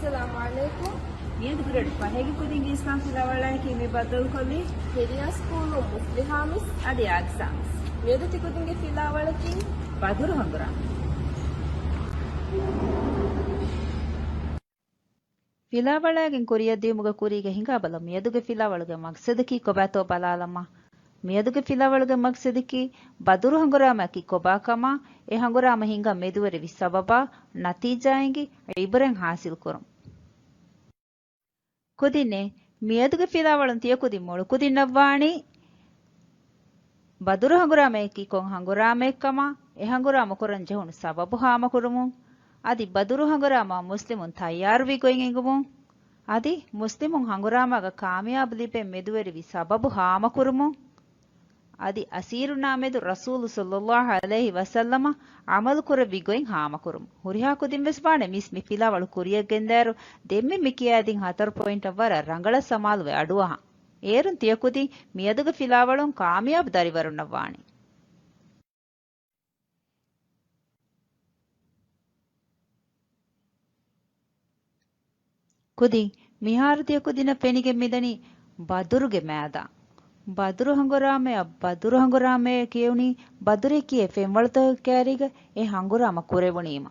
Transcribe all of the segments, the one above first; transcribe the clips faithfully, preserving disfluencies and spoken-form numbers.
އައްސަލާމު ޢަލައިކުމް. މިއަދު ގްރޭޑް ފަހެއްގެ ކުދިންގެ އިސްލާމް ފިލާވަޅާއެކީ މި ބައްދަލުކޮށްލީ ހިރިޔާ ސްކޫލު މުފްލިހާ މިސް. އަދި އާގް ސާމިސް. މިއަދު ތި ކުދިންގެ ފިލާވަޅަކީ ބަދުރު ހަނގުރާމަ. ފިލާވަޅާގެން ކުރިއަށްދިޔުމުގެ ކުރީގަ ހިނގާބަލަ، މިއަދުގެ ފިލާވަޅުގެ މަގްސަދަކީ ކޮބާތޯ ބަލާލަމާ. މިއަދުގެ ފިލާވަޅުގެ މަގްސަދަކީ ބަދުރު ހަނގުރާމައަކީ ކޮބާކަމާ، އެ ހަނގުރާމަ ހިނގާ މެދުވެރިވި ސަބަބާ، ނަތީޖާއެންގި ޢިބްރަތް ޙާޞިލްކުރުން. ކުދިންނޭ، މިއަދުގެ ފިލާވަޅުން ތިޔަ ކުދިން މޮޅު ކުދިންނަށްވާނީ ބަދުރު ހަނގުރާމައަކީ ކޮން ހަނގުރާމައެއްކަމާ، އެ ހަނގުރާމަ ކުރަން ޖެހުނު ސަބަބު ހާމަކުރުމުން، އަދި ބަދުރު ހަނގުރާމަ މުސްލިމުން ތައްޔާރުވި ގޮތް އެނގުމުން، އަދި މުސްލިމުން ހަނގުރާމާގަ ކާމިޔާބު ލިބެން މެދުވެރިވި ސަބަބު ހާމަކުރުމުން، އަދި އަސީރުންނާ މެދު ރަސޫލު ޞައްލައްލާހު ޢަލައިހި ވަސައްލަމަ ޢަމަލު ކުރެއްވި ގޮތް ހާމަކުރުމުން. ހުރިހާ ކުދިން ވެސް ވާނެ މިސް މި ފިލާވަޅު ކުރިއަށް ގެންދާއިރު، ދެންމެ މި ކިޔާދިން ހަތަރު ޕޮއިންޓަށް ވަރަށް ރަނގަޅަށް ސަމާލުވެ އަޑުއަހަން. އޭރުން ތިޔަ ކުދިން މިއަދުގެ ފިލާވަޅުން ކާމިޔާބު ދަރިވަރުންނަށް ވާނީ. ކުދިން، މިހާރު ތިޔަ ކުދިންނަށް ފެނިގެން މިދަނީ ބަދުރުގެ މައިދާން. ބަދުރު ހަނގުރާމަޔަށް ބަދުރު ހަނގުރާމަޔޭ ކިޔެވުނީ ބަދުރޭ ކިޔޭ ފެންވަޅުތަކުގެ ކައިރީގަ އެ ހަނގުރާމަ ކުރެވުނީމަ.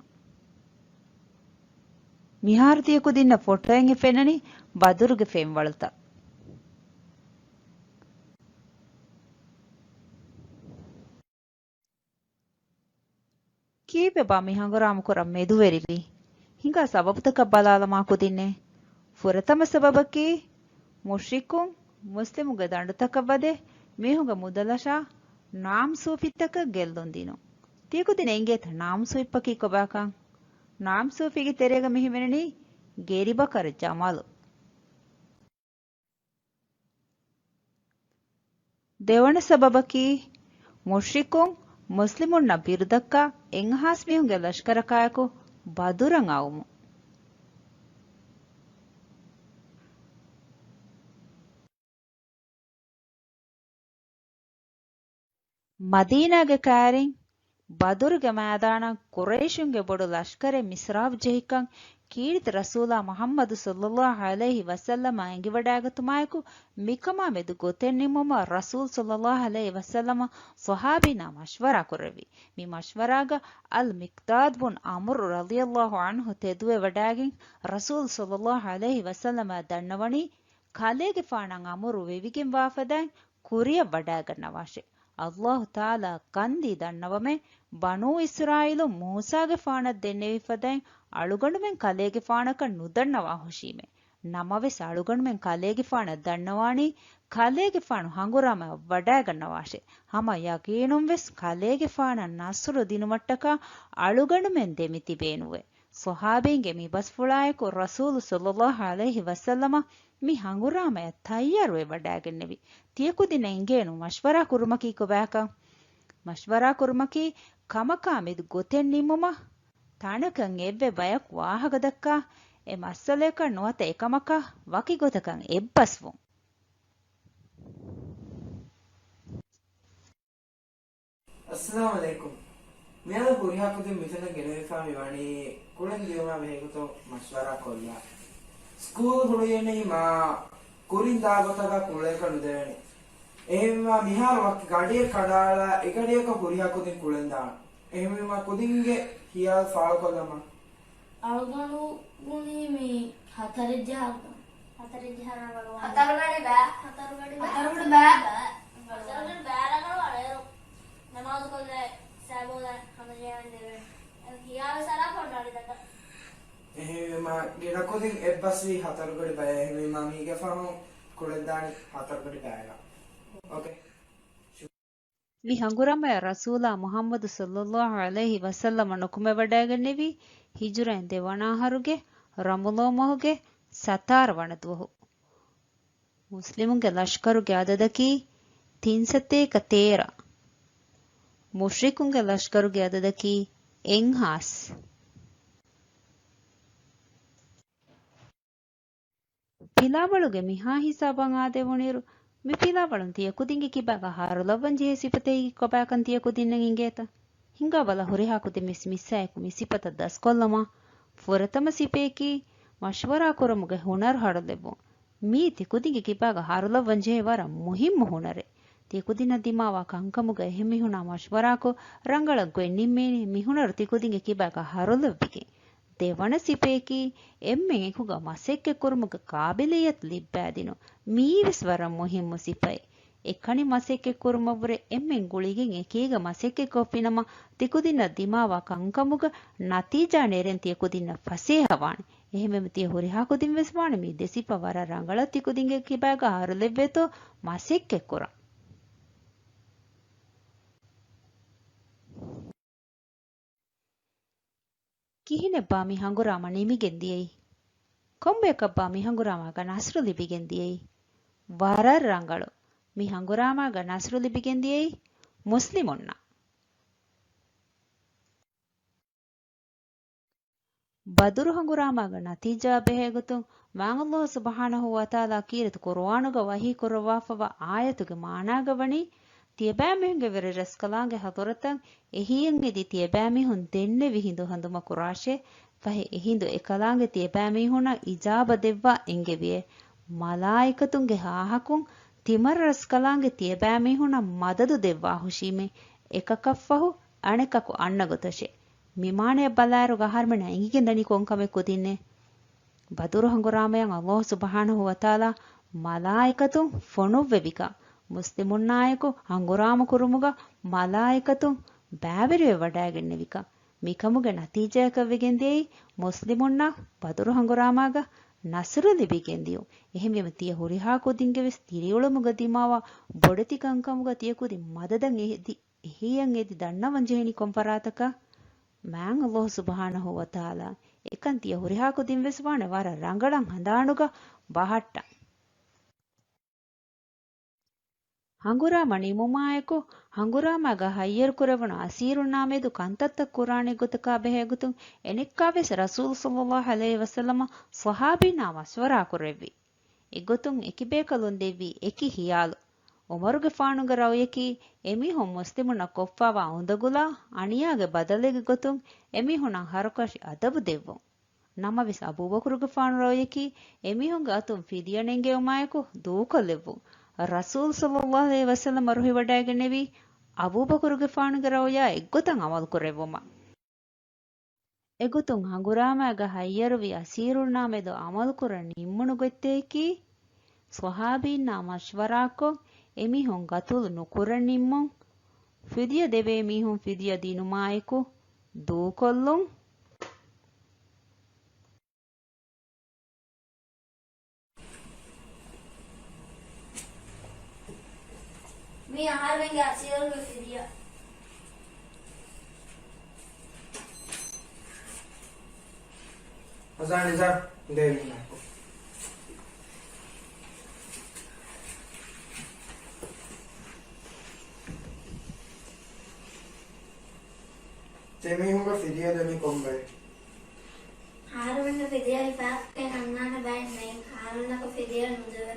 މިހާރު ތިޔަ ކުދިންނަށް ފޮޓޯއިން އެ ފެންނަނީ ބަދުރުގެ ފެންވަޅުތައް. ކީއްވެބާ މި ހަނގުރާމަ ކުރަން މެދުވެރިވީ؟ ހިނގާ ސަބަބުތަކަށް ބަލާލަމާ ކުދިންނޭ. ފުރަތަމަ ސަބަބަކީ، މުޝްރިކުން މުސްލިމުންގެ ދަނޑުތަކަށް ވަދެ، މީހުންގެ މުދަލަށާ ނާމްސޫފިތަކަށް ގެއްލުން ދިނުން. ތިޔަ ކުދިން އެނގޭތަ ނާމްސޫފިއްޕަކީ ކޮބާކަން؟ ނާމްސޫފީގެ ތެރޭގަ މި ހިމެނެނީ ގެރިބަކަރު ޖަމަލު. ދެވަނަ ސަބަބަކީ، މުޝްރިކުން މުސްލިމުންނަށް ބިރުދައްކާ އެއްހާސް މީހުންގެ ލަޝްކަރަކާއެކު ބަދުރަށް އައުމުން. މަދީނާގެ ކައިރިން ބަދުރުގެ މައިދާނަށް ޤުރައިޝުންގެ ބޮޑު ލަޝްކަރެއް މިސްރާބު ޖެހިކަން ކީރިތި ރަސޫލާ މުޙައްމަދު ޞައްލައްލާހު ޢަލައިހި ވަސައްލަމަ އެނގިވަޑައިގަތުމާއެކު، މިކަމާ މެދު ގޮތެއް ނިންމުމަށް ރަސޫލު ޞައްލައްލާހު ޢަލައިހި ވަސައްލަމަ ޞަޙާބީންނާ މަޝްވަރާ ކުރެއްވި. މި މަޝްވަރާގަ އަލް މިޤްދާދު ބުން ޢަމްރު ރަޟިޔައްލާހު ޢަންހު ތެދުވެވަޑައިގެން، ރަސޫލު ޞައްލައްލާހު ޢަލައިހި ވަސައްލަމަ ދަންނަވަނީ، ކަލޭގެފާނަށް އަމުރު ވެވިގެންވާފަދައިން ކުރިއަށް ވަޑައިގަންނަވާށޭ. ﷲ ތަޢާލާ ކަންދީ ދަންނަވަމޭ، ބަނޫ އިސްރާއީލުން މޫސާގެފާނަށް ދެންނެވިފަދައިން އަޅުގަނޑުމެން ކަލޭގެފާނަކަށް ނުދަންނަވާ ހުށީމޭ. ނަމަވެސް އަޅުގަނޑުމެން ކަލޭގެފާނަށް ދަންނަވާނީ، ކަލޭގެފާނު ހަނގުރާމަޔަށް ވަޑައިގަންނަވާށޭ. ހަމަ ޔަޤީނުންވެސް ކަލޭގެފާނަށް ނަޞްރު ދިނުމަށްޓަކާ އަޅުގަނޑުމެން ދެމިތިބޭނުވޭ. ޞަޙާބީންގެ މި ބަސްފުޅާއެކު ރަސޫލު ޞައްލައްލާހު ޢަލައިހި ވަސައްލަމަ މި ހަނގުރާމަޔަށް ތައްޔާރުވެ ވަޑައިގެންނެވި. ތިޔަ ކުދިންނަށް އެނގޭނު މަޝްވަރާ ކުރުމަކީ ކޮބާކަން؟ މަޝްވަރާ ކުރުމަކީ ކަމަކާ މެދު ގޮތެއް ނިންމުމަށް، ތަނަކަށް އެއްވެ ބަޔަކު ވާހަކަ ދައްކާ، އެ މައްސަލަޔަކަށް ނުވަތަ އެކަމަކާ ވަކި ގޮތަކަށް އެއްބަސްވުން. އައްސަލާމު ޢަލައިކުމް. މިއަދު ހުރިހާ ކުދިން މިތަނަށް ގެނެވިފާ މިވަނީ ކުޅެން ދިޔުމާ ބެހޭގޮތުން މަޝްވަރާ ކޮށްލާ. ސްކޫލް ހުޅުވިއެއްނެތް މާ ކުރިން ދާ ގޮތަކަށް ކުޅޭކަށް ނުދެވޭނެ. އެހެންވީމާ މިހާރު ވަކި ގަޑިއެއް ކަނޑައަޅާ އެގަޑިއަކަށް ހުރިހާ ކުދިން ކުޅެން ދާން. އެހެންވީމާ ކުދިންގެ ހިޔާލު ފާޅުކޮށްލަމާ. އަޅުގަނޑު ބުނީ މި ހަތަރެއް ޖަހާ ގޮތަށް. ހަތަރެއް ޖަހާ ރަނގަޅު ވާނެ. ހަތަރު ގަޑި ބައި. ހަތަރު ގަޑި ބައި. ހަތަރު ގަޑި ބައި. ހަތަރު ގަޑި ބައި ރަނގަޅު ވާނެ. ނަމާދު ކޮށްލައި، ސައިބޯ ދާން ހަމަޖެހިގެން ދެވޭނެ. ހިޔާލު ސަލާ ފޮންނާނެ ދަތަ. އެހެންވީމާ ގިނަ ކުދިން އެއްބަސްވީ ހަތަރު ގަޑި ބަޔަށް. އެހެންވީމާ މީގެ ފަހުން ކުޅެން ދާނީ ހަތަރު ގަޑި ބަޔަކަށް. އޯކޭ. މި ހަނގުރާމަޔަށް ރަސޫލާ މުޙައްމަދު ޞައްލައްލާހު ޢަލައިހި ވަސައްލަމަ ނުކުމެވަޑައިގެންނެވީ ހިޖުރައިން ދެވަނަ އަހަރުގެ ރަމަޟާން މަހުގެ ސަތާރަ ވަނަ ދުވަހު. މުސްލިމުންގެ ލަޝްކަރުގެ އަދަދަކީ ތިންސަތޭކަ ތޭރަ. މުޝްރިކުންގެ ލަޝްކަރުގެ އަދަދަކީ އެއްހާސް. ފިލާވަޅުގެ މިހާ ހިސާބަށް އާދެވުނިއިރު، މި ފިލާވަޅުން ތިޔަ ކުދިންގެ ކިބާގަ ހާރުލައްވަން ޖެހޭ ސިފަތަކީ ކޮބާކަން ތިޔަ ކުދިންނަށް އިނގޭތަ؟ ހިނގާބަލަ ހުރިހާ ކުދިން މިސް މިއްސާއެކު މި ސިފަތައް ދަސްކޮށްލަމާ. ފުރަތަމަ ސިފަޔަކީ، މަޝްވަރާ ކުރުމުގެ ހުނަރު ހަރުލެއްވުން. މީ ތިކުދިންގެ ކިބާގަ ހަރުލައްވަން ޖެހޭ ވަރަށް މުހިއްމު ހުނަރެއް. ތިކުދިންނަށް ދިމާވާ ކަންކަމުގަ އެހެން މީހުނާ މަޝްވަރާކޮށް، ރަނގަޅަށް ގޮތް ނިންމޭނެ މި ހުނަރު ތިކުދިންގެ ކިބާގަ ހަރުލައްވިގެން. ދެވަނަ ސިފަޔަކީ، އެންމެން އެކުގަ މަސައްކަތް ކުރުމުގެ ޤާބިލިއްޔަތު ލިއްބާދިނުން. މީވެސް ވަރަށް މުހިއްމު ސިފައެއް. އެކަނި މަސައްކަތް ކުރުމަށްވުރެ އެންމެން ގުޅިގެން އެކީގަ މަސައްކަތް ކޮށްފިނަމަ، ތިކުދިންނަށް ދިމާވާ ކަންކަމުގަ ނަތީޖާ ނެރެން ތިޔަކުދިންނަށް ފަސޭހަވާނެ. އެހެންވެ ތިޔަ ހުރިހާ ކުދިން ވެސް ވާނެ މި ދެ ސިފަ ވަރަށް ރަނގަޅަށް ތިކުދިންގެ ކިބާގަ ހަރުލެއްވޭތޯ މަސައްކަތް ކުރަން. ކިހިނެއްބާ މި ހަނގުރާމަ ނިމިގެން ދިޔައީ؟ ކޮންބަޔަކަށްބާ މި ހަނގުރާމާގަ ނަސްރު ލިބިގެން ދިޔައީ؟ ވަރަށް ރަނގަޅު. މި ހަނގުރާމާގަ ނަސްރު ލިބިގެން ދިޔައީ މުސްލިމުންނަށް. ބަދުރު ހަނގުރާމާގެ ނަތީޖާއާ ބެހޭގޮތުން، މާތް ﷲ ސުބްޙާނަހޫ ވަތަޢާލާ ކީރިތި ޤުރުއާނުގަ ވަޙީ ކުރައްވާފައިވާ އާޔަތުގެ މާނާގަ ވަނީ، ތިޔަބައިމީހުންގެ ވެރިރަސްކަލާނގެ ޙަޟްރަތަށް އެހީއަށް އެދި ތިޔަބައިމީހުން ދެންނެވި ހިނދު ހަނދުމަކުރާށޭ. ފަހެ އެހިނދު އެކަލާނގެ ތިޔަބައިމީހުނަށް އިޖާބަ ދެއްވާ އެންގެވިއޭ. މަލާއިކަތުންގެ ހާހަކުން ތިމަރަރަސްކަލާނގެ ތިޔަބައިމީހުނަށް މަދަދު ދެއްވާހުށީމޭ. އެކަކަށްފަހު އަނެކަކު އަންނަ ގޮތަށޭ. މި މާނަޔަށް ބަލާއިރުގަ އަހަރުމެންނަށް އެނގިގެންދަނީ ކޮންކަމެއް ކުދިންނޭ؟ ބަދުރު ހަނގުރާމަޔަށް ﷲ ސުބްޙާނަހޫ ވަތަޢާލާ މަލާއިކަތުން ފޮނުއްވެވިކަން، މުސްލިމުންނާއެކު ހަނގުރާމަ ކުރުމުގަ މަލާއިކަތުން ބައިވެރިވެވަޑައިގެންނެވިކަން. މިކަމުގެ ނަތީޖާއަކަށް ވެގެންދިޔައީ، މުސްލިމުންނަށް ބަދުރު ހަނގުރާމާގަ ނަޞްރު ލިބިގެންދިޔުން. އެހެންވީމަ، ތިޔަ ހުރިހާ ކުދިންގެވެސް ދިރިއުޅުމުގަ ދިމާވާ ބޮޑެތި ކަންކަމުގަ ތިޔަ ކުދިން މަދަދަށް އެދި، އެހީއަށް އެދި ދަންނަވަން ޖެހެނީ ކޮން ފަރާތަކަށް؟ މާތް ﷲ ސުބްޙާނަހޫ ވަތަޢާލާ އެކަން ތިޔަ ހުރިހާ ކުދިންވެސް ވާނެ ވަރަށް ރަނގަޅަށް ހަނދާނުގަ ބަހައްޓަން. ހަނގުރާމަ ނިމުމާއެކު، ހަނގުރާމާގަ ހައްޔަރުކުރެވުނު އަސީރުންނާ މެދު ކަންތައްތައް ކުރާނެ ގޮތަކާ ބެހޭގޮތުން އެނެއްކާވެސް ރަސޫލު ޞައްލައްލާހު ޢަލައިހި ވަސައްލަމަ ޞަޙާބީންނާ މަޝްވަރާ ކުރެއްވި. އެގޮތުން އެކިބޭކަލުން ދެއްވި އެކި ހިޔާލު. ޢުމަރުގެފާނުގެ ރައުޔަކީ، އެމީހުން މުސްލިމުންނަށް ކޮށްފާވާ އުނދަގުލާ އަނިޔާގެ ބަދަލެއްގެ ގޮތުން އެމީހުނަށް ހަރުކަށި އަދަބު ދެއްވުން. ނަމަވެސް، އަބޫބަކުރުގެފާނު ރައުޔަކީ، އެމީހުންގެ އަތުން ފިދިޔަ ނެންގެވުމާއެކު ދޫކޮށްލެއްވުން. ރަސޫލު ޞައްލައްލާހު ޢަލައިހި ވަސައްލަމަ ރުހިވަޑައިގެންނެވީ، އަބޫބަކުރުގެފާނުގެ ރައުޔާ އެއްގޮތަށް ޢަމަލު ކުރެއްވުމަށް. އެގޮތުން ހަނގުރާމާގަ ހައްޔަރުވި އަސީރުންނާ މެދު ޢަމަލުކުރަން ނިންމުނު ގޮތްތަކަކީ، ޞަޙާބީންނާ މަޝްވަރާކޮށް، އެމީހުން ގަތުލު ނުކުރަން ނިންމުން، ފިދިޔަ ދެވޭ މީހުން ފިދިޔަ ދިނުމާއެކު ދޫކޮށްލުން. މީ އަހަރެމެންގެ އަސީރުންގެ ފިދިޔަ. ހަސާން ނިޒާ، އިނދޭ މީނާ. ތިމީހުންގެ ފިދިޔަ ދެނީ ކޮންބައެއް؟ އަހަރެމެންގެ ފިދިޔަ ހިފާކަށް އަންނާނެ ބައެއް ނެތް. އަހަރެންނަކު ފިދިޔަ ނުދެވޭ.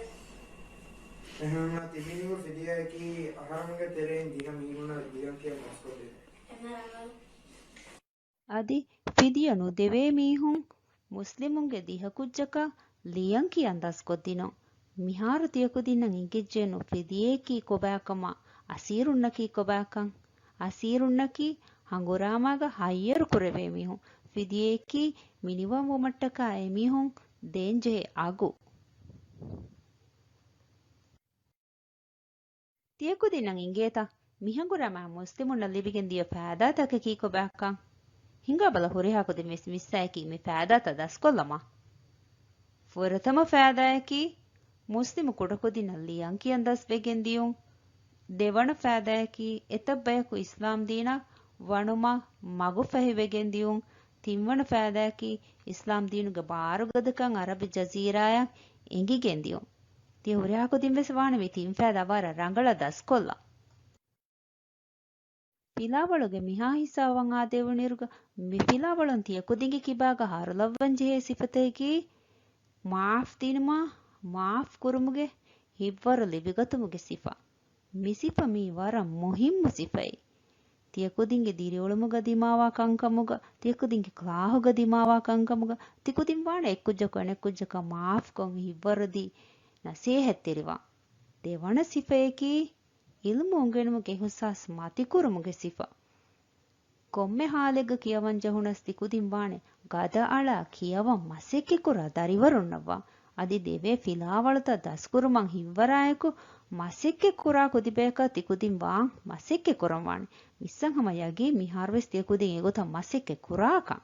އެހެންވީމަ، ތިމީހުންގެ ފިދިޔައަކީ އަހަރެމެންގެ ތެރެއިން ދިހަ މީހުނަށް ލިޔަން ކިޔަން މަސްކޮށްދިނުން. އެންމެ ރަނގަޅު. އަދި ފިދިޔަ ނުދެވޭ މީހުން މުސްލިމުންގެ ދިހަ ކުއްޖަކަށް ލިޔަން ކިޔަން ދަސްކޮށްދިނުން. މިހާރު ތިޔަކުދިންނަށް އެނގިއްޖެއެނު ފިދިޔައަކީ ކޮބާކަމަށް، އަސީރުންނަކީ ކޮބާކަން. އަސީރުންނަކީ ހަނގުރާމާގަ ހައްޔަރު ކުރެވޭ މީހުން. ފިދިޔައަކީ މިނިވަންވުމަށްޓަކާ އެމީހުން ދޭންޖެހޭ އަގު. ތިޔަކުދިންނަށް އިނގޭތަ، މިހަނގުރާމައިން މުސްލިމުންނަށް ލިބިގެން ދިޔަ ފައިދާތަކަކީ ކޮބާކަން؟ ހިނގާބަލަ، ހުރިހާ ކުދިން ވެސް މިއްސާއެކީ މި ފައިދާތައް ދަސްކޮށްލަމާ. ފުރަތަމަ ފައިދާއަކީ، މުސްލިމު ކުޑަކުދިންނަށް ލިޔަން ކިޔަން ދަސްވެގެން ދިޔުން. ދެވަނަ ފައިދާއަކީ، އެތައް ބަޔަކު އިސްލާމް ދީނަށް ވަނުމަށް މަގު ފަހިވެގެން ދިޔުން. ތިންވަނަ ފައިދާއަކީ، އިސްލާމް ދީނުގެ ބާރުގަދަކަން ޢަރަބި ޖަޒީރާއަށް އެނގިގެން ދިޔުން. ތިޔަ ހުރިހާ ކުދިން ވެސް ވާނެ މި ތިން ފައިދާ ވަރަށް ރަނގަޅަށް ދަސްކޮށްލަން. ފިލާވަޅުގެ މިހާ ހިސާބަށް އާދެވުނިއިރުގަ، މި ފިލާވަޅުން ތިޔަ ކުދިންގެ ކިބާގަ ހަރުލައްވަން ޖެހޭ ސިފަތަކީ، މާފް ދިނުމާ، މާފް ކުރުމުގެ ހިތްވަރު ލިބިގަތުމުގެ ސިފަ. މި ސިފަ މީ ވަރަށް މުހިއްމު ސިފައެއް. ތިޔަކުދިންގެ ދިރިއުޅުމުގަ ދިމާވާ ކަންކަމުގަ، ތިޔަކުދިންގެ ކްލާހުގަ ދިމާވާ ކަންކަމުގަ، ތިކުދިން ވާނެ އެއްކުއްޖަކު އަނެއްކުއްޖަކަށް މާފްކޮށް ހިތްވަރުދީ ނަސޭހަތްތެރިވާން. ދެވަނަ ސިފަޔަކީ، އިލްމު އުނގެނުމުގެ އިހުސާސް މަތިކުރުމުގެ ސިފަ. ކޮންމެ ހާލެއްގަ ކިޔަވަން ޖެހުނަސް ތިކުދިން ވާނެ ގަދައަޅާ ކިޔަވަން މަސައްކަތްކުރާ ދަރިވަރުންނަށްވާން. އަދި ދެވޭ ފިލާވަޅުތައް ދަސްކުރުމަށް ހިތްވަރާއެކު މަސައްކަތްކުރާ ކުދިބަޔަކަށް ތިކުދިން ވާން މަސައްކަތްކުރަންވާނެ. މިއްސަން ހަމަ ޔަގީން މިހާރުވެސް ތިޔަކުދިން އެގޮތަށް މަސައްކަތްކުރާކަން.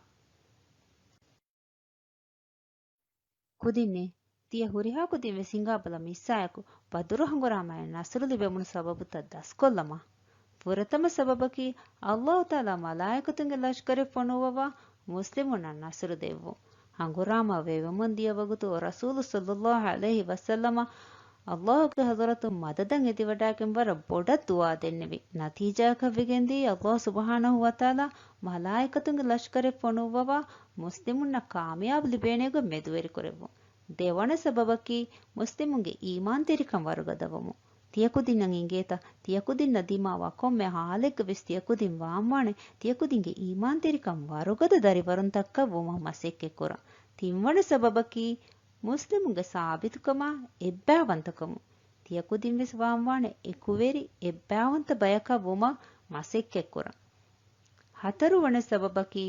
ކުދިންނޭ، ތިޔަ ހުރިހާ ކުދިން ވެސް ހިނގާބަލަ މިއްސާއެކު ބަދުރު ހަނގުރާމައިން ނަޞްރު ލިބެމުނު ސަބަބުތައް ދަސްކޮށްލަމާ. ފުރަތަމަ ސަބަބަކީ، ﷲ ތަޢާލާ މަލާއިކަތުންގެ ލަޝްކަރެއް ފޮނުއްވަވާ މުސްލިމުންނަށް ނަޞްރު ދެއްވުން. ހަނގުރާމަ ވެވެމުން ދިޔަ ވަގުތު ރަސޫލު ޞައްލައްލާހު ޢަލައިހި ވަސައްލަމަ ﷲގެ ޙަޟްރަތުން މަދަދަށް އެދިވަޑާގެން ވަރަށް ބޮޑަށް ދުޢާ ދެންނެވި. ނަތީޖާއަކަށްވެގެންދިޔައީ ﷲ ސުބްޙާނަހޫ ވަތަޢާލާ މަލާއިކަތުންގެ ލަޝްކަރެއް ފޮނުއްވަވާ މުސްލިމުންނަށް ކާމިޔާބު ލިބޭނެގޮތް މެދުވެރިކުރެއްވުން. ދެވަނަ ސަބަބަކީ، މުސްލިމުންގެ އީމާންތެރިކަން ވަރުގަދަވުމުން. ތިޔަކުދިންނަށް އިނގޭތަ؟ ތިޔަކުދިންނަށް ދިމާވާ ކޮންމެ ހާލެއްގަ ވެސް ތިޔަކުދިން ވާންވާނެ، ތިޔަކުދިންގެ އީމާންތެރިކަން ވަރުގަދަ ދަރިވަރުންތަކަށް ވުމަށް މަސައްކަތްކުރަން. ތިންވަނަ ސަބަބަކީ، މުސްލިމުންގެ ސާބިތުކަމާ އެއްބައިވަންތަކަމުން. ތިޔަކުދިން ވެސް ވާންވާނެ އެކުވެރި އެއްބައިވަންތަ ބަޔަކަށް ވުމަށް މަސައްކަތްކުރަން. ހަތަރުވަނަ ސަބަބަކީ،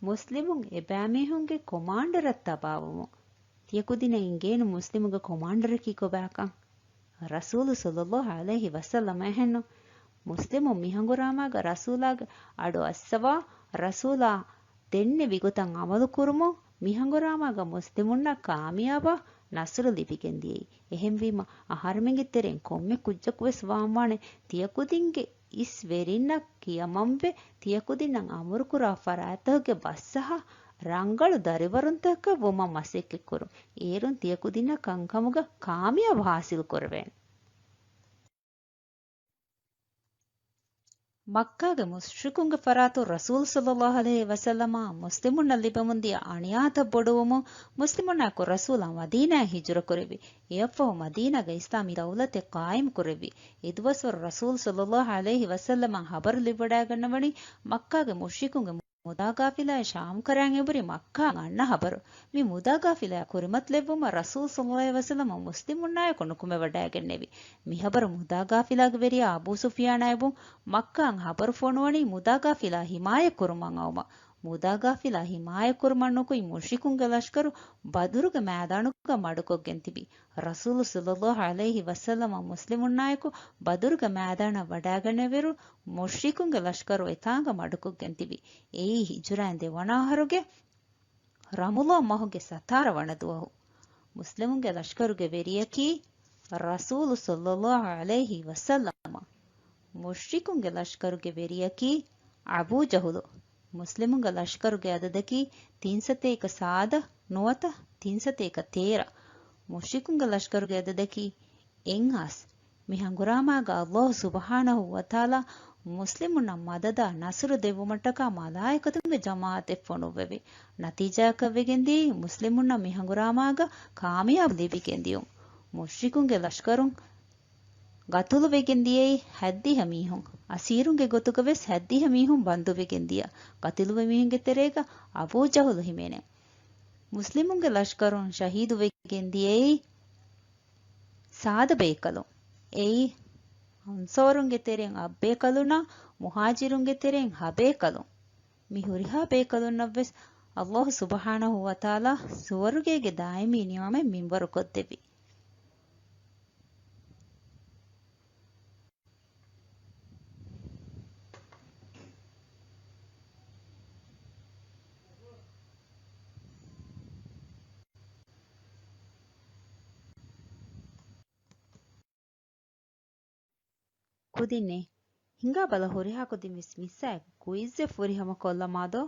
މުސްލިމުން އެބައިމީހުންގެ ކޮމާންޑަރަށް ތަބާވުމުން. ތިޔަކުދިންނަށް އިނގޭނު މުސްލިމުގެ ކޮމާންޑަރަކީ ކޮބާކަން؟ ރަސޫލު ޞައްލައްލާހު ޢަލައިހި ވަސައްލަމަ އެހެންނު. މުސްލިމުން މިހަނގުރާމާގަ ރަސޫލާގެ އަޑު އައްސަވާ، ރަސޫލާ ދެންނެވި ގޮތަށް ޢަމަލު ކުރުމުން، މިހަނގުރާމާގަ މުސްލިމުންނަށް ކާމިޔާބާ ނަޞްރު ލިބިގެންދިޔައީ. އެހެންވީމަ، އަހަރެމެންގެ ތެރެއިން ކޮންމެ ކުއްޖަކު ވެސް ވާންވާނެ، ތިޔަކުދިންގެ އިސް ވެރިންނަށް ކިޔަމަންވެ، ތިޔަކުދިންނަށް އަމުރުކުރާ ފަރާތްތަކުގެ ބަސްއަހާ ރަނގަޅު ދަރިވަރުންތަކަށް ވުމަށް މަސައްކަތްކުރުން. އޭރުން ތިޔަކުދިންނަށް ކަންކަމުގަ ކާމިޔާބު ޙާޞިލްކުރެވޭނެ. މައްކާގެ މުޝްރިކުންގެ ފަރާތުން ރަސޫލު ޞައްލައްލާހު ޢަލައިހި ވަސައްލަމާ މުސްލިމުންނަށް ލިބެމުންދިޔަ އަނިޔާތައް ބޮޑުވުމުން، މުސްލިމުންނާއެކު ރަސޫލާ މަދީނާއަށް ހިޖުރަކުރެއްވި. އެއަށްފަހު މަދީނާގަ އިސްލާމީ ދައުލަތެއް ޤާއިމްކުރެއްވި. އެދުވަސްވަރު ރަސޫލު ޞައްލައްލާހު ޢަލައިހި ވަސައްލަމަށް ޚަބަރު ލިބިވަޑައިގަންނަވަނީ މައްކާގެ މުޝްރިކުންގެ މުދާ ޤާފިލާއެއް ޝާމް ކަރައިން އެބުރި މައްކާއަށް އަންނަ ޚަބަރު. މި މުދާ ޤާފިލާއާ ކުރިމަތިލެއްވުމަށް ރަސޫލު ޞައްލައްލާހު ޢަލައިހި ވަސައްލަމަ މުސްލިމުންނާއެކު ނުކުމެވަޑައިގެންނެވި. މިޚަބަރު މުދާ ޤާފިލާގެ ވެރިޔާ އަބޫ ސުފްޔާނާ އެބުން މައްކާއަށް ޚަބަރު ފޮނުވަނީ މުދާ ޤާފިލާ ޙިމާޔަތްކުރުމަށް އައުމަށް. މުދާ ޤާފިލާ ޙިމާޔަތްކުރުމަށް ނުކުތް މުޝްރިކުންގެ ލަޝްކަރު ބަދުރުގެ މައިދާނުގަ މަޑުކޮށްގެން ތިބި. ރަސޫލު ޞައްލައްލާހު ޢަލައިހި ވަސައްލަމަ މުސްލިމުންނާއެކު ބަދުރުގެ މައިދާނަށް ވަޑައިގަނެވިއިރު، މުޝްރިކުންގެ ލަޝްކަރު އެތާނގަ މަޑުކޮށްގެން ތިބި. އެއީ ހިޖުރައިން ދެވަނަ އަހަރުގެ ރަމަޟާން މަހުގެ ސަތާރަ ވަނަ ދުވަހު. މުސްލިމުންގެ ލަޝްކަރުގެ ވެރިޔަކީ ރަސޫލު ޞައްލައްލާހު ޢަލައިހި ވަސައްލަމަ. މުޝްރިކުންގެ ލަޝްކަރުގެ ވެރިޔަކީ އަބޫ ޖަހުލު. މުސްލިމުންގެ ލަޝްކަރުގެ އަދަދަކީ ތިން ސަތޭކަ ސާދަ ނުވަތަ ތިން ސަތޭކަ ތޭރަ. މުޝްރިކުންގެ ލަޝްކަރުގެ އަދަދަކީ އެއްހާސް. މި ހަނގުރާމާގަ ﷲ ސުބްޙާނަހޫ ވަތަޢާލާ މުސްލިމުންނަށް މަދަދާ ނަޞްރު ދެއްވުމަށްޓަކާ މަލާއިކަތުންގެ ޖަމާޢަތެއް ފޮނުއްވެވި. ނަތީޖާއަކަށްވެގެންދިޔައީ މުސްލިމުންނަށް މި ހަނގުރާމާގަ ކާމިޔާބު ލިބިގެންދިޔުން. މުޝްރިކުންގެ ލަޝްކަރުން ގަތުލުވެގެން ދިޔައީ ހަތްދިހަ މީހުން، އަސީރުންގެ ގޮތުގަ ވެސް ހަތްދިހަ މީހުން ބަންދުވެގެން ދިޔަ. ގަތުލުވި މީހުންގެ ތެރޭގަ އަބޫ ޖަހުލު ހިމެނޭ. މުސްލިމުންގެ ލަޝްކަރުން ޝަހީދުވެގެން ދިޔައީ ސާދަ ބޭކަލުން. އެއީ، އަންޞާރުންގެ ތެރެއިން އަށް ބޭކަލުންނާ، މުހާޖިރުންގެ ތެރެއިން ހަ ބޭކަލުން. މި ހުރިހާ ބޭކަލުންނަށްވެސް ﷲ ސުބްޙާނަހޫ ވަތަޢާލާ ސުވަރުގޭގެ ދާއިމީ ނިޢުމަތް މިންވަރުކޮށްދެއްވި. ކުދިންނޭ، ހިނގާބަލަ ހުރިހާ ކުދިން ވެސް މިއްސާއެކު ކުއިޒެއް ފުރިހަމަ ކޮށްލަމާދޯ؟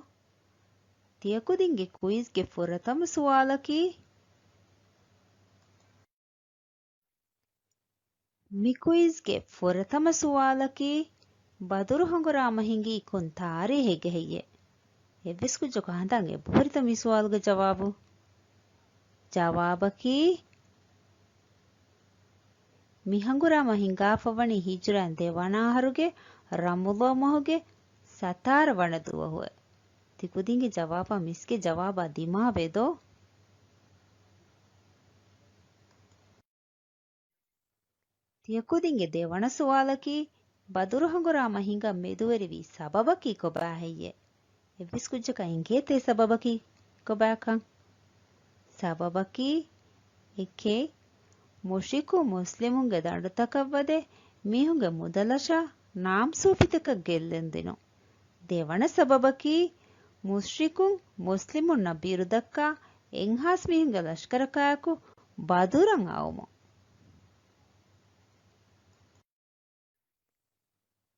ތިޔަކުދިންގެ ކުއިޒްގެ ފުރަތަމަ ސުވާލަކީ، މި ކުއިޒްގެ ފުރަތަމަ ސުވާލަކީ، ބަދުރު ހަނގުރާމަ ހިނގީ ކޮން ތާރީހެއްގަ ހެއްޔޭ؟ އެއްވެސް ކުއްޖަކު ހަނދާން އެބަހުރިތަ މި ސުވާލުގެ ޖަވާބު؟ ޖަވާބަކީ، މި ހަނގުރާމަ ހިނގާފަވަނީ ހިޖުރައިން ދެވަނަ އަހަރުގެ ރަމަޟާން މަހުގެ ސަތާރަ ވަނަ ދުވަހުއެވެ. ތިކުދިންގެ ޖަވާބާ މިސްގެ ޖަވާބާ ދިމާވޭ ދޯ؟ ތިޔަކުދިންގެ ދެވަނަ ސުވާލަކީ، ބަދުރު ހަނގުރާމަ ހިނގަން މެދުވެރިވި ސަބަބަކީ ކޮބާ ހެއްޔޭ؟ އެއްވެސް ކުއްޖަކަށް އެނގޭތޭ ސަބަބަކީ ކޮބާކަން؟ ސަބަބަކީ، އެކެއް، މުޝްރިކު މުސްލިމުންގެ ދަނޑުތަކަށް ވަދެ މީހުންގެ މުދަލަށާ ނާމްސޫފިތަކަށް ގެއްލެންދިނުން. ދެވަނަ ސަބަބަކީ، މުޝްރިކުން މުސްލިމުންނަށް ބިރުދައްކާ އެއްހާސް މީހުންގެ ލަޝްކަރަކާއެކު ބަދުރަށް އައުމުން.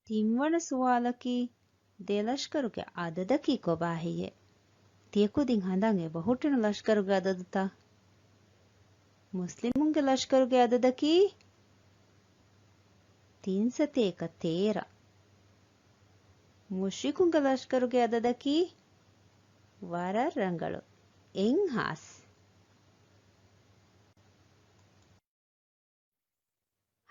ތިންވަނަ ސުވާލަކީ، ދެ ލަޝްކަރުގެ އަދަދަކީ ކޮބާ ހެއްޔޭ؟ ތިޔަކުދިން ހަނދާން އެބަހުއްޓުނު ލަޝްކަރުގެ އަދަދުތައް؟ މުސްލިމުންގެ ލަޝްކަރުގެ އަދަދަކީ ތިންސަތޭކަ ތޭރަ. މުޝްރިކުންގެ ލަޝްކަރުގެ އަދަދަކީ ވަރަށް ރަނގަޅު، އެއްހާސް.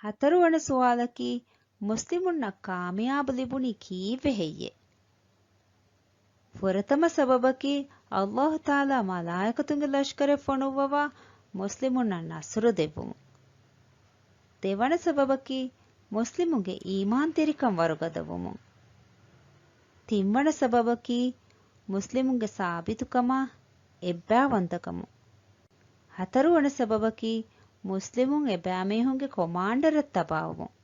ހަތަރުވަނަ ސުވާލަކީ، މުސްލިމުންނަށް ކާމިޔާބު ލިބުނީ ކީއްވެ ހެއްޔޭ؟ ފުރަތަމަ ސަބަބަކީ، އައްލާހު ތަޢާލާ މަލާއިކަތުންގެ ލަޝްކަރެއް ފޮނުއްވަވާ، މުސްލިމުންނަށް ނަޞްރު ދެއްވުމުން. ދެވަނަ ސަބަބަކީ، މުސްލިމުންގެ އީމާންތެރިކަން ވަރުގަދަވުމުން. ތިންވަނަ ސަބަބަކީ، މުސްލިމުންގެ ސާބިތުކަމާ އެއްބައިވަންތަކަމުން. ހަތަރުވަނަ ސަބަބަކީ، މުސްލިމުން އެބައިމީހުންގެ ކޮމާންޑަރަށް ތަބާވުމުން.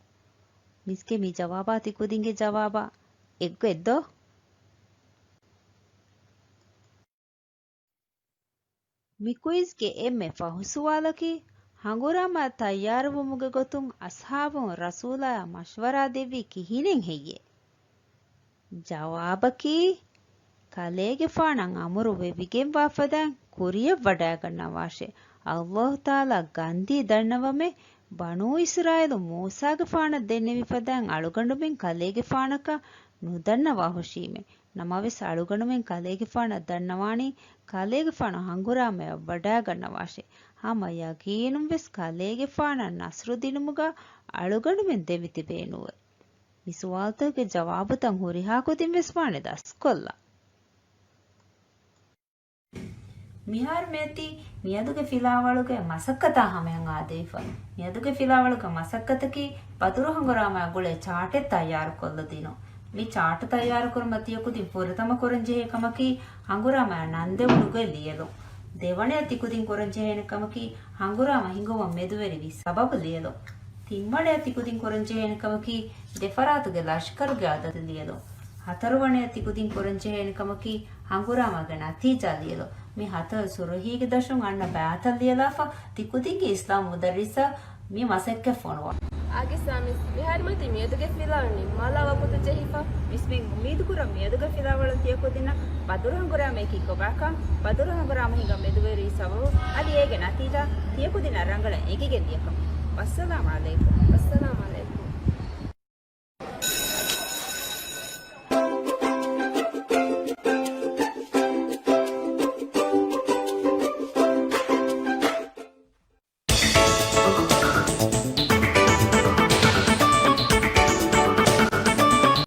މިސްގެ މި ޖަވާބާ ތިކުދިންގެ ޖަވާބާ އެއްގޮތް ދޯ؟ މި ކުއިޒްގެ އެންމެ ފަހު ސުވާލަކީ، ހަނގުރާމައަށް ތައްޔާރުވުމުގެ ގޮތުން އަޞްޙާބުން ރަސޫލާއަށް މަޝްވަރާ ދެއްވީ ކިހިނެއް ހެއްޔޭ؟ ޖަވާބަކީ، ކަލޭގެފާނަށް އަމުރު ވެވިގެންވާ ފަދައިން ކުރިޔަށް ވަޑައިގަންނަވާށޭ. އައްލާހު ތަޢާލާ ގަންދީ ދަންނަވަމޭ، ބަނޫ އިސްރާއީލުން މޫސާގެފާނަށް ދެންނެވި ފަދައިން އަޅުގަނޑުމެން ކަލޭގެފާނަކަށް ނުދަންނަވާ ހުށީމޭ. ނަމަވެސް އަޅުގަނޑުމެން ކަލޭގެފާނަށް ދަންނަވާނީ، ކަލޭގެފާނު ހަނގުރާމަޔަށް ވަޑައިގަންނަވާށޭ. ހަމަ ޔަގީނުންވެސް ކަލޭގެފާނަށް ނަޞްރު ދިނުމުގަ އަޅުގަނޑުމެން ދެމިތިބޭނުވެ. މި ސުވާލުތަކުގެ ޖަވާބުތައް ހުރިހާ ކުދިން ވެސް ވާނެ ދަސްކޮށްލަން. މިހާރު މިއޮތީ މިއަދުގެ ފިލާވަޅުގެ މަސައްކަތާ ހަމަޔަށް އާދެވިފަ. މިއަދުގެ ފިލާވަޅުގެ މަސައްކަތަކީ ބަދުރު ހަނގުރާމައާ ގުޅޭ ޗާޓެއް ތައްޔާރުކޮށްލަދިނުން. މި ޗާޓު ތައްޔާރުކުރުމަށް ތިޔަކުދިން ފުރަތަމަ ކުރަންޖެހޭ ކަމަކީ ހަނގުރާމައާ ނަންދެވުނުގޮތް ލިޔެލުން. ދެވަނަޔަށް ތިކުދިން ކުރަންޖެހޭނެ ކަމަކީ ހަނގުރާމަ ހިނގުމަށް މެދުވެރިވި ސަބަބު ލިޔެލުން. ތިންވަނަޔަށް ތިކުދިން ކުރަންޖެހޭނެ ކަމަކީ ދެފަރާތުގެ ލަޝްކަރުގެ އަދަދު ލިޔެލުން. ހަތަރުވަނަޔަށް ތިކުދިން ކުރަންޖެހޭނެ ކަމަކީ ހަނގުރާމަގެ ނަތީޖާ ލިޔެލުން. މި ހަތަރު ސުރުޚީގެ ދަށުން އަންނަ ބައިތައް ލިޔެލާފަ ތިކުދިންގެ އިސްލާމް މުދައްރިސަށް މި މަސައްކަތް ފޮނުވާ. އާގިސް އާމިސް، މިހާރު މިއޮތީ މިއަދުގެ ފިލާވަޅު ނިންމާލާ ވަގުތު ޖެހިފަ. މިސްމެން އުއްމީދުކުރަން މިއަދުގެ ފިލާވަޅުން ތިޔަކުދިންނަށް ބަދުރު ހަނގުރާމަޔަކީ ކޮބާކަން، ބަދުރު ހަނގުރާމަ ހިނގަން މެދުވެރިވި ސަބަބު، އަދި އޭގެ ނަތީޖާ ތިޔަކުދިންނަށް ރަނގަޅަށް އެނގިގެން ދިޔަކަން. ވައްސަލާމް ޢަލައިކުމް. ވައްސަލާމް ޢަލައިކުމް.